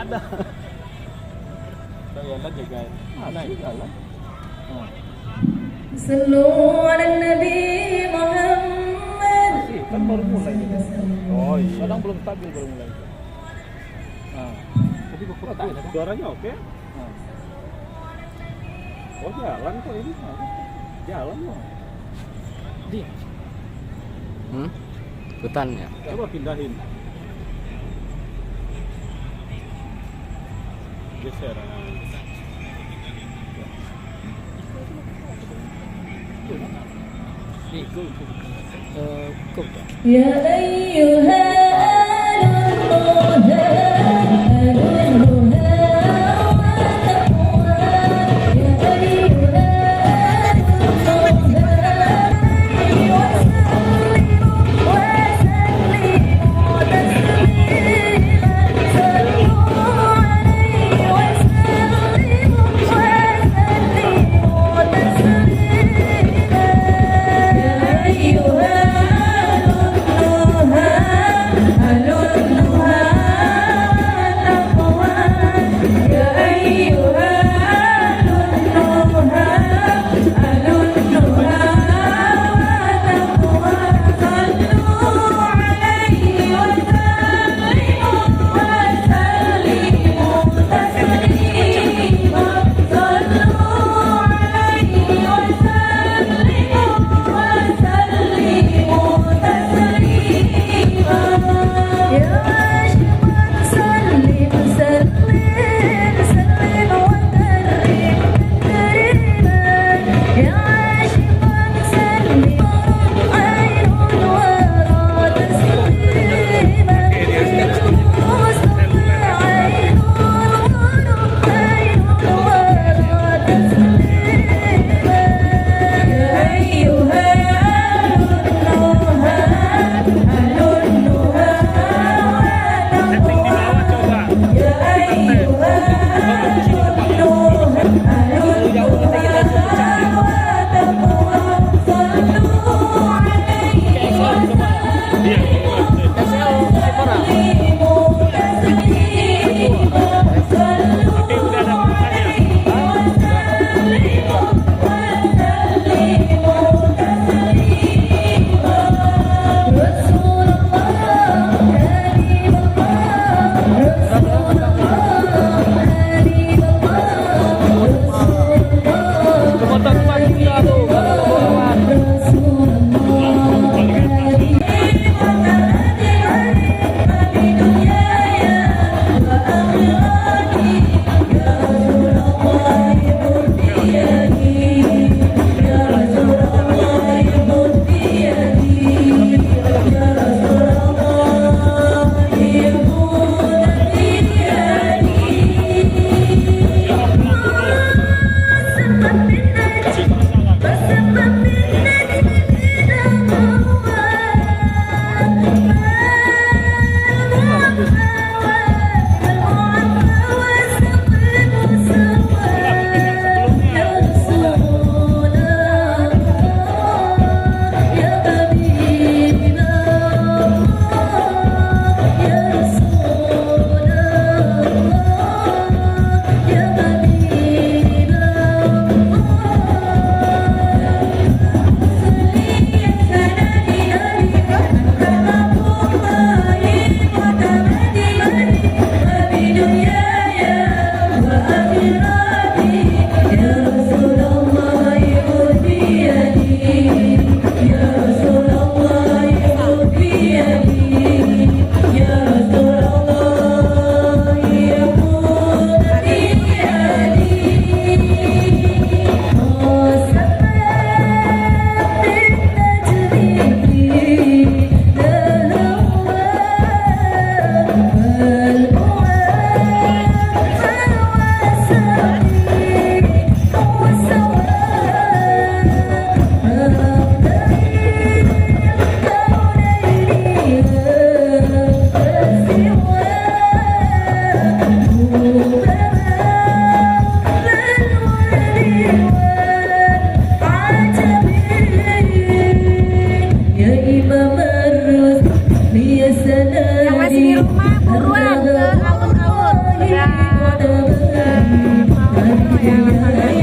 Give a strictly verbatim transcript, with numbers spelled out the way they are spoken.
Ada. Jalan, jalan. Ah, jalan. Ah. Sallu ala Nabi Muhammad. Eh, kan baru mulai ni. Oh, iya. Kadang belum stabil, baru mulai. Ah. Tapi berkotak ada, kan? Suaranya oke? Ah. Oh, jalan kok ini. Jalan kok. Di. Hmm? Hutan ya? Coba pindahin. Geser. Di. Eh, kau tak? يا أيها النهى، النهى والتقوى. يا أيها النهى، وسلموا، وسلموا تسليما. صلوا عليه وسلموا، وسلموا تسليما. يا أيها أهل النهى، أهل النهى والتقوى. يا أيها أهل النهى، أهل النهى والتقوى. صلوا عليه وسلموا، وسلموا تسليما. صلوا عليه وسلموا، وسلموا تسليما. يا عاشقا سلم، سلم، سلم وكرم تكريما. يا عاشقا سلم، عين الورى تسليما. Yang masih di rumah, buruan ke alun-alun. Dah, eh, mau yang